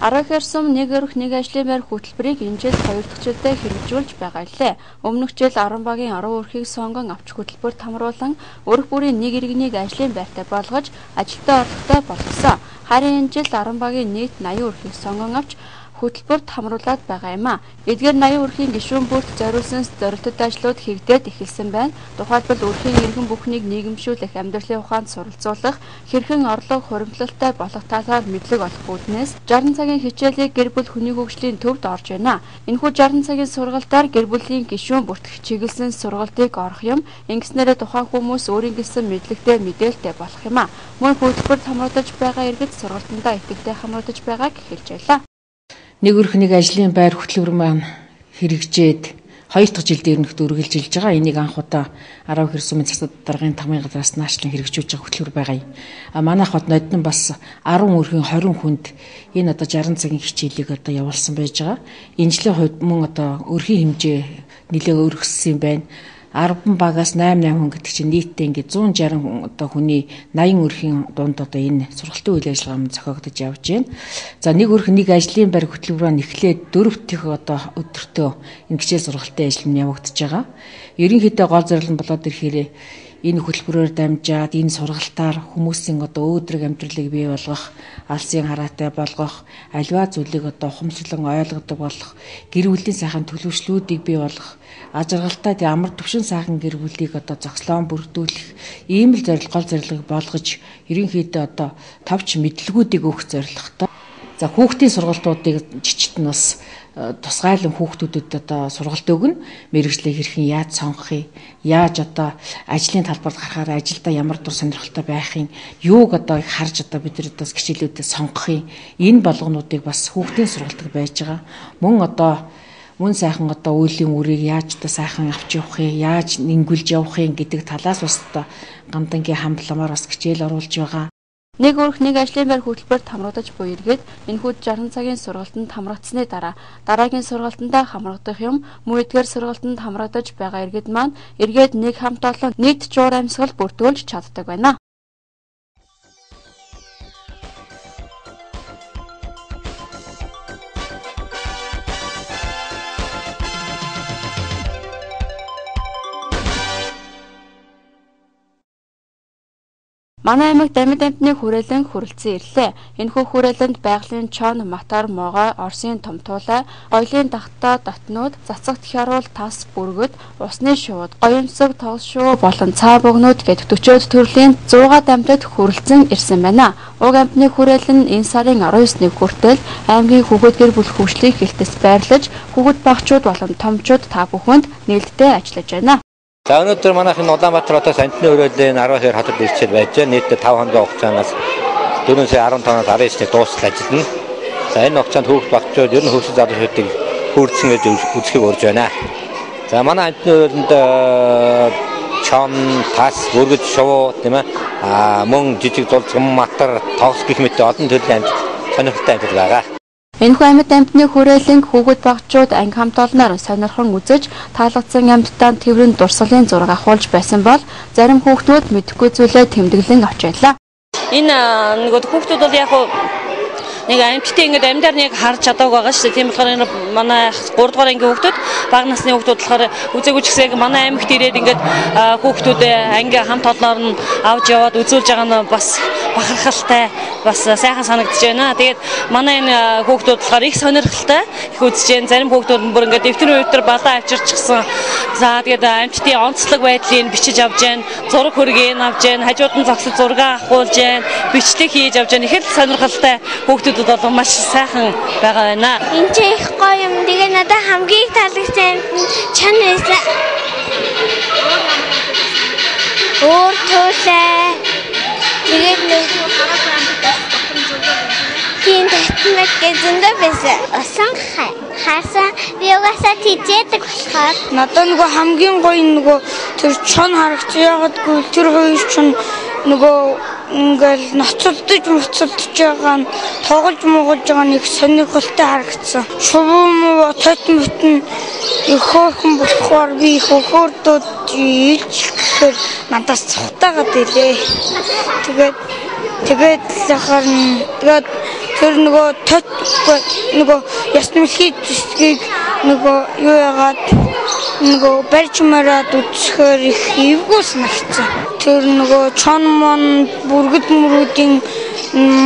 10 сум нэг өрх нэг ажлын байр хөтөлбөрийг энэ жил 2 дахь жилдээ хэрэгжүүлж байгаа лээ. Өмнөх жил 10 багийн 10 өрхийг сонгон авч хөтөлбөрт хамруулан өрх бүрийн нэг иргэнийг ажлын байртай болгож ажилтаа орлоготой болгосон. Харин энэ жил 10 багийн нийт 80 өрхийг сонгон авч хөтөлбөрт хамруулад байгаа юм а. Эдгээр 80 өрхийн гишүүн бүрт зориулсан зорилттой ажлууд хийгдээд эхэлсэн байна. Тухайлбал өрхийн иргэн бүхнийг нийгэмшүүлэх, амьдралын ухаанд суралцуулах, хэрхэн орлого хуримтлалтай болох талаар мэдлэг олох үүднээс 60 цагийн хичээлийг гэр бүл хүний хөгжлийн төвд орж байна. Энэхүү 60 цагийн сургалтаар гэр бүлийн гишүүн бүртгэх чиглэсэн сургалтыг орох юм. Ингэснээрээ тухайн хүмүүс өөрийн гэсэн мэдлэгтэй мэдээлэлтэй болох юм а. Мөн хөтөлбөрт хамруулж байгаа иргэд сургалтандаа идэвхтэй хамруулж байгааг хэлж байлаа. Нэг өрх нэг ажлын байр хөтөлбөр маань хэрэгжээд 2 дахь жилд ерөнхийдөө үргэлжилж байгаа. Энийг анх удаа 10 сумын засаг даргын тамгын газраас наашлан хэрэгжүүлж байгаа хөтөлбөр байгаа юм. А манайх хот ноднон бас 10 өрхийн 20 хүнд энэ одоо 60 цагийн хичээлийг одоо явуулсан байж байгаа. Энэ жилийн хувьд мөн одоо өрхийн хэмжээ нэлээд өргөссөн юм байна. 10 багаас 8 8 хүн гэдэг чинь нийтдээ ингээд 160 одоо хүний 80 өрхийн дунд одоо энэ сургалтын үйл ажиллагаа зохиогдож явж байна. За нэг өрх нэг ажлын байр хөтөлбөр нь эхлээд 4 дахь одоо өдөртөө энэ хичээл сургалтын ажил нь явагдаж байгаа. Ерөнхийдөө гол зорилго нь болоод ирэхээр энэ хөтөлбөрөөр дамжаад энэ сургалтаар хүмүүсийн одоо өөдрөг амьдралыг бий болгох, алсын хараатай болгох, аливаа зүйлийг одоо ухамсарлан ойлгодог болох, гэр бүлийн сайхан төлөвшлүүдийг бий болгох, аз жаргалтай тэг амар төвшин сайхан гэр бүлийг одоо зохицлон бүрдүүлэх ийм л зорилго гол зорилгыг болгож ерөнхийдөө одоо товч мэдлэгүүдийг өгөх зорилготой. За хүүхдийн сургалтуудыг жичт нь бас тусгайлан хүүхдүүдэд одоо сургалт өгнө. Мэргэжлээ хэрхэн яаж сонгох юм, яаж одоо ажлын талбарт гарахаар ажилдаа ямар дур сонирхолтой байх юм, юуг одоо харж одоо бид нар одоо хичээлүүдэд сонгох юм. Энэ болгонуудыг бас хүүхдийн сургалтыг байж байгаа. Мөн одоо мөн сайхан одоо үйлийн үрийг яаж одоо сайхан авч явах юм, яаж нэнгүүлж явах юм гэдэг талаас бас одоо гандангийн хамтламаар бас хичээл оруулж байгаа. Нэг өрх нэг ажлын байр хөтөлбөрт хамруулж буй иргэд энэхүү 60 цагийн сургалтанд хамрагдсаны дараа дараагийн сургалтандаа хамрагдах юм. Мөн эдгээр сургалтанд хамрагдаж байгаа иргэд маань эргээд нэг хамт олон нийт жуур амьсгал бүртгүүлж чаддаг байна. Манай аймагт амьд амьтны хүрээлэн хүрэлцэн ирлээ. Энэхүү хүрээлэнд байгалийн чон, матар, могой, Оросын том туулай, гоёлын дахтаа дотнууд, цацагт хяруул, тас, бүргэд, усны шувууд, гоёмсог, тогс шувуу болон цаа богнууд гээд 40-од төрлийн 100-аад амьтад хүрэлцэн ирсэн байна. Уг амьтны хүрээлэн энэ сарын 19-ны хүртэл аймгийн хүүхэд гэр бүл хөгжлийн хэлтэс байрлаж, хүүхэд багчууд болон томчууд та бүхэнд нээлттэй ажиллаж байна. За өнөөдөр манайх энэ Улаанбаатар хотоос амьтны хүрээлэн 12 хотод ирчээд байж байна. Нийтдээ 5 хоногийн хугацаанаас 4 сарын 15-наас 19-ний дуустал ажиллана. За энэ хугацаанд хүүхд багчууд ер нь хөгжил залуучуудыг хүрдсэн гэж үзхийг урьж байна. За манай амьтны хүрээлэнд чон, тас, бүргэд, шувуу тийм ээ. Мөн жижиг зулцган, матар, тогс гэх мэт олон төрлийн амьтад сонирхолтой амьтад байгаа. Энэхүү амьд амьтны хүрээлэнг хүүхэд багчууд анги хамт олноор сонирхон үзэж таалагдсан амьтдаа тэврэн дурсгалын зураг авахулж байсан бол зарим хүүхдүүд мэдэхгүй зүйлээ тэмдэглэн авч байлаа. Энэ нөгөө хүүхдүүд бол яг нэг амьтдыг ингээд амьдаар нэг харж чадаагүй байгаа шүү дээ. Тийм болохоор энэ манай 3 дугаар ангийн хүүхдүүд, бага насны хүүхдүүд болохоор үзээгүй ч гэсэн яг манай аймагт ирээд ингээд хүүхдүүдээ анги хамт олноор нь авч яваад үзүүлж байгаа нь бас бахархалтай, бас сайхан санагдаж байна. Тэгээд манай энэ хүүхдүүд болохоор их сонирхолтой их үзэж байна. Зарим хүүхдүүд нь бүр ингээд дэвтэр өвтөр балаа авчирчихсан. За тэгээд амьтдын онцлог байдлыг бичиж авч байна. Зураг хөргийг авч байна. Хажууд нь зогсож зураг авахулж байна. Бичлэг хийж авч байна. Их л сонирхолтой хүүхдүүдэд бол маш сайхан байгаа байна. Энд чи их гоё юм. Тэгээ надад хамгийн их таалагдсан амьтад нь чан байсан. Өөр туулай. Тэгээд нэг тийм татмаг гэж зөндөө байсан. Усан харсан би угаасаа тийжээдэг болохоор надад нөгөө хамгийн гоё нөгөө тэр чон харагч. Яагаад гэвэл тэр хоёр чон нөгөө ингээл ноцолдож муцалдж байгаа нь тоглож муугуулж байгаа нэг сонирхолтой харагдсан. Шувуу муу тот мөт нь их хөөрхөн болохоор би их хөөрдөд илж гэхээр надаас цухтаагаад илээ. Тэгээд тэгээд яхаар тэгээд Тэр нөгөө тот нөгөө ясны мэлхий зэсгийг нөгөө юу яагаад нөгөө барьж мараад үзэхээр их эвгүй санагдсан. Тэр нөгөө чон мон бүргэд мөрүүдийн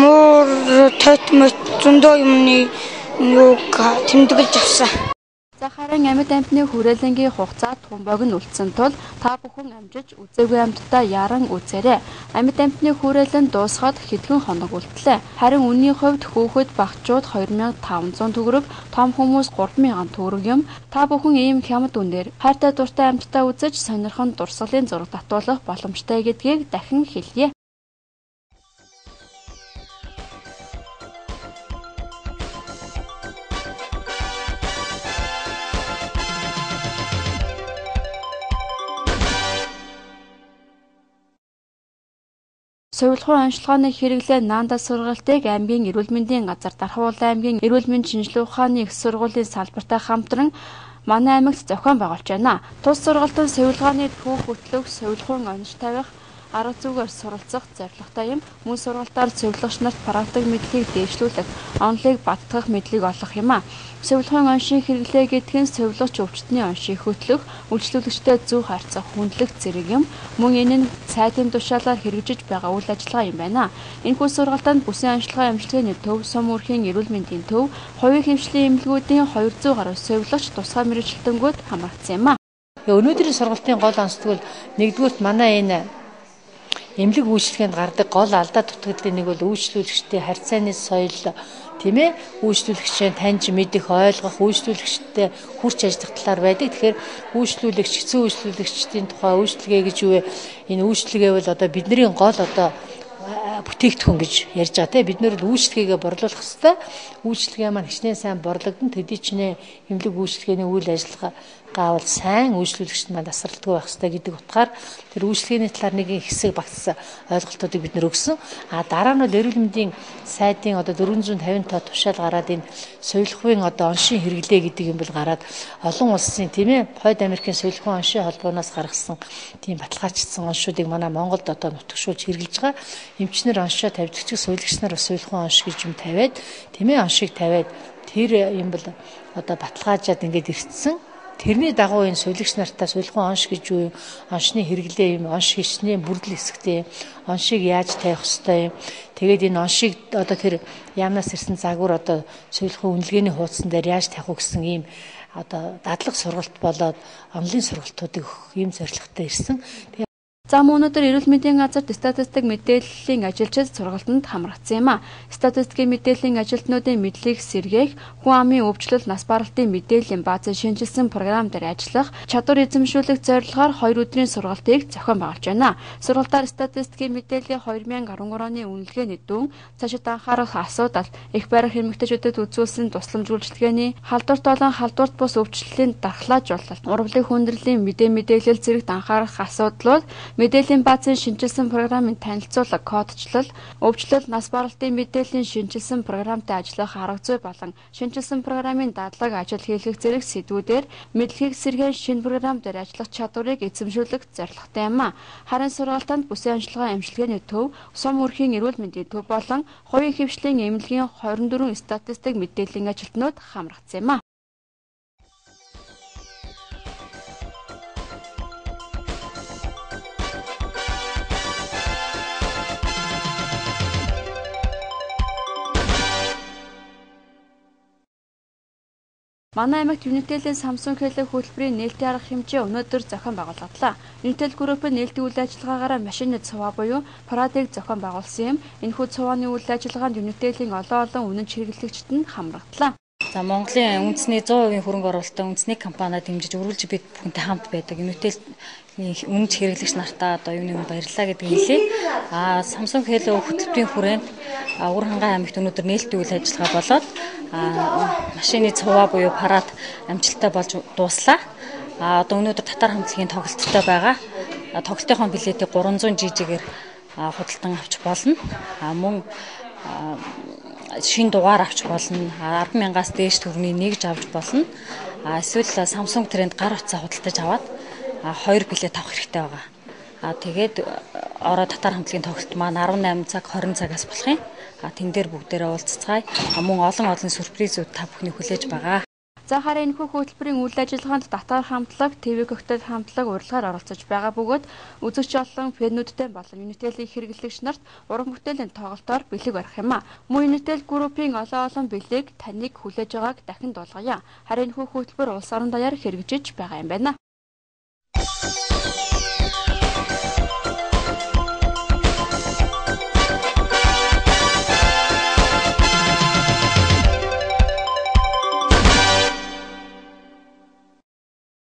муур тот мот зөндөө юмны юуг тэмдэглэж авсан. За харин амьд амьтны хүрээлэнгийн хугацаа тун богино үлдсэн тул та бүхэн амжиж үзээгүй амьтдаа яран үзээрэй. Амьд амьтны хүрээлэн дуусгаад хэдхэн хоног үлдлээ. Харин үнийн хувьд хүүхэд багчууд 2500 төгрөг, том хүмүүс 3000 төгрөг юм. Та бүхэн ийм хямд үнээр хайртай дуртай амьтдаа үзэж сонирхон дурсгалын зураг татуулах боломжтой гэдгийг дахин хэлье. Сувилахуй онцлогооны хэрэглээ Нанда сургалтыг аймгийн эрүүл мэндийн газар Дархуулан аймгийн эрүүл мэнд шинжилгээ ухааны их сургуулийн салбартай хамтран манай аймагт зохион байгуулж байна. Тус сургалтын сувилгааны түүх хөтлөх, сувилахуйн онош тавих арга зүгээр суралцах зорилготой юм. Мөн сургалтаар сувилагч нарт практик мэдлэгийг дээшлүүлэх, онолыг баттгах мэдлэг олох юм а. Сувилахуйн оншийн хэрэглээ гэдэг нь сувилагч өвчтний оншийг хөтлөх, үйлчлүүлэгчтэй зөв харьцах, хүндлэх зэрэг юм. Мөн энэ нь сайдын тушаалаар хэрэгжиж байгаа үйл ажиллагаа юм байна. Энэхүү сургалтанд бүсийн онцлогын эмчилгээний төв, сум өрхийн эрүүл мэндийн төв, хувийн хэмжлийн эмнэлгүүдийн 200 гаруй сувилагч тусгай мэргэжилтэнгүүд хамрагдсан юм а. Өнөөдрийн сургалтын гол онцлог бол нэгдүгüүрт манай энэ эмнэлэг үйлчилгээнд гардаг гол алдаа дутагдлын нэг бол үйлчлүүлэгчдийн харьцааны соёл, тийм ээ, үйлчлүүлэгчийн таньж мэдэх, ойлгох, үйлчлүүлэгчтэй хүрч ажиллах талаар байдаг. Тэгэхээр үйлчлүүлэгч, хэцүү үйлчлүүлэгчдийн тухай үйлчилгээ гэж юу вэ? Энэ үйлчилгээ бол одоо бидний гол одоо бүтээгдэхүүн гэж ярьж байгаа тийм. Бид нэр бол үйлчилгээгээ борлуулах хэвээр. Үйлчилгээ маань хичнээн сайн борлогдсон төдий чинээ эмнэлэг үйлчилгээний үйл ажиллагаа бол сайн үйлчлүүлэгчд маань тасралтгүй байх ёстой гэдэг утгаар тэр үйлчилгээний талаар нэгэн хэсэг багц ойлголтуудыг бид нэр өгсөн. А дараа нь бол эрүүл мэндийн сайдын одоо 450 тоо тушаал гараад энэ сувилахуйн одоо оншийн хэрэглээ гэдэг юм бол гараад олон улсын тийм ээ Хойд Америкийн сувилахуйн оншийн холбооноос гаргасан тийм баталгаажсан оншуудыг манай Монголд одоо нутагшуулж хэрэглэж байгаа. Эмчнэр оншоо тавьдаг чиг сувилагч нар бас сувилахуйн онш гэж юм тавиад тийм ээ оншийг тавиад тэр юм бол одоо баталгаажаад ингээд ирсэн. Тэрний дагуу энэ сувилагч нартаа сувилахуйн онш гэж юу юм, оншны хэрэглээ юм, онш хийсний бүрдэл хэсэгтэй юм, оншийг яаж тавих ёстой юм. Тэгээд энэ оншийг одоо тэр яамнаас ирсэн загвар одоо сувилахуйн үнэлгээний хуудсан дээр яаж тавих уу гэсэн ийм одоо дадлаг сургалт болоод онлын сургалтуудыг өгөх ийм зорилготой ирсэн. За мөн өнөөдөр эрүүл мэндийн газарт статистик мэдээллийн ажилчид сургалтанд хамрагдсан юм а. Статистикийн мэдээллийн ажилтнуудын мэдлэгийг сэргээх, хүн амын өвчлөл, нас баралтын мэдээллийн баазын шинжилсэн програм дээр ажиллах, чадвар эзэмшүүлэх зорилгоор 2 өдрийн сургалтыг зохион байгуулж байна. Сургалтаар статистикийн мэдээллийн 2013 оны үнэлгээний дүн, цаашид анхаарах асуудал, их барих эмэгтэйчүүдэд үзүүлсэн тусламж үйлчилгээний халдварт болон халдварт бус өвчлөлийн дархлаажуулалт, урвалын хүндрэлийн мэдээлэл зэрэгт анхаарах асуудлууд, мэдээллийн баазын шинжилсэн програмын танилцуулга, кодчлол, өвчлөл, нас баралтын мэдээллийн шинжилсэн програмтай ажиллах арга зүй болон шинжилсэн програмын дадлаг ажил хийлгэх зэрэг сэдвүүдээр мэдлэгийг сэргээн шинэ програм дээр ажиллах чадварыг эзэмшүүлэх зорилготой юм а. Харин сургалтанд бүсийн онцлогын эмчилгээний төв, сум өрхийн эрүүл мэндийн төв болон хувийн хэвшлийн эмнэлгийн 24 статистик мэдээллийн ажилтнууд хамрагдсан юм а. Манай аймагт Unitel-ийн Samsung Hello хөтөлбөрийн нээлтийн арга хэмжээ өнөөдөр зохион байгуулагдлаа. Unitel Group нь нээлтийн үйл ажиллагаагаараа машины цуваа буюу парадыг зохион байгуулсан юм. Энэхүү цувааны үйл ажиллагаанд Unitel-ийн олон үнэнч хэрэглэгчид нь хамрагдлаа. За Монголын үндэсний 100% хөрөнгө оруулалттай үндэсний компаниа дэмжиж үргэлж бид бүхэнтэй хамт байдаг. Unitel үнэнч хэрэглэгч нартаа одоо юуны өмнө баярлалаа гэдгийг хэлье. А Samsung Hello хөтөлбөрийн хүрээнд Өвөр хангай аймагт өнөөдөр нээлттэй үйл ажиллагаа болоод машины цуваа буюу парад амжилттай болж дууслаа. А одоо өнөөдөр татар хамтлагийн тоглолттой байгаа. Тоглолтынхон билетийг 300 жижигээр худалдан авч болно. А мөн шинэ дугаар авч болно. 10,000-аас дээш төгрөгийн нэгж авч болно. Эсвэл Samsung тренд гар утсаа худалдаж аваад 2 билет авах хэрэгтэй байгаа. Тэгээд ороо татар хамтлагийн тоглолт маань 18 цаг 20 цагаас болох юм. Тэн дээр бүгдээрээ уулзцгаая. Мөн олон олон сюрпризүүд та бүхний хүлээж байгаа. За харин энэхүү хөтөлбөрийн үйл ажиллагаанд татар хамтлаг, ТV коктейл хамтлаг урилгаар оролцож байгаа бөгөөд үзэгч олон фэнүүдтэй болон Unitel-ийн хэрэглэгч нарт уран бүтээлийн тоглолтоор бэлэг барих юм а. Мөн Unitel Group-ийн олон олон бэлэг таныг хүлээж байгааг дахин дуулгая. Харин энэхүү хөтөлбөр улс орон даяар хэрэгжиж байгаа юм байна.